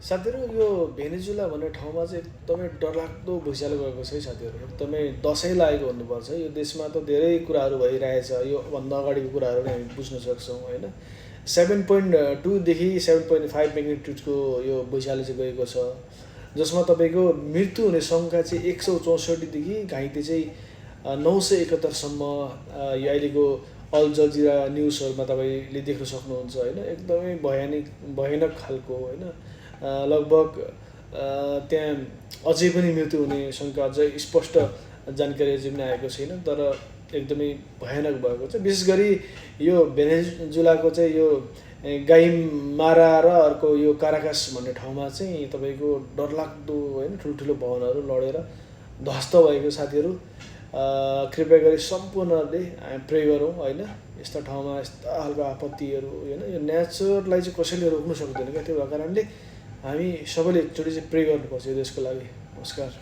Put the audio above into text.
साथीहरू यो भेनेजुला भन्ने ठाउँमा चाहिँ एकदमै डरलाग्दो भुइँचालो गएको छ है साथीहरू। एकदमै दसैँ लागेको भन्नुपर्छ। यो देशमा त धेरै कुराहरू भइरहेछ। यो भन्दा अगाडिको कुराहरू नै हामी बुझ्न सक्छौँ होइन। 7.2 देखि 7.5 म्याग्निट्युडको यो भुइँचालो चाहिँ गएको छ। जसमा तपाईँको मृत्यु हुने सङ्ख्या चाहिँ 164 देखि घाइते चाहिँ 971 सम्म यो अहिलेको अल जजिरा न्युजहरूमा तपाईँले देख्न सक्नुहुन्छ होइन। एकदमै भयानक खालको होइन। लगभग त्यहाँ अझै पनि मृत्यु हुने सङ्ख्या अझै स्पष्ट जानकारी अझै पनि आएको छैन, तर एकदमै भयानक भएको छ। विशेष गरी यो भेनेजुलाको चाहिँ यो गाइमारा र अर्को यो काराकास भन्ने ठाउँमा चाहिँ तपाईँको डरलाग्दो होइन ठुल्ठुलो भवनहरू लडेर ध्वस्त भएको साथीहरू। कृपया गरी सम्पूर्णले प्रे गरौँ होइन। यस्ता ठाउँमा यस्ता खालको आपत्तिहरू होइन, यो नेचरलाई चाहिँ कसैले रोक्नु सक्दैन क्या। त्यो भएको कारणले हामी सबैले एकचोटि चाहिँ प्रे गर्नुपर्छ यो देशको लागि। नमस्कार।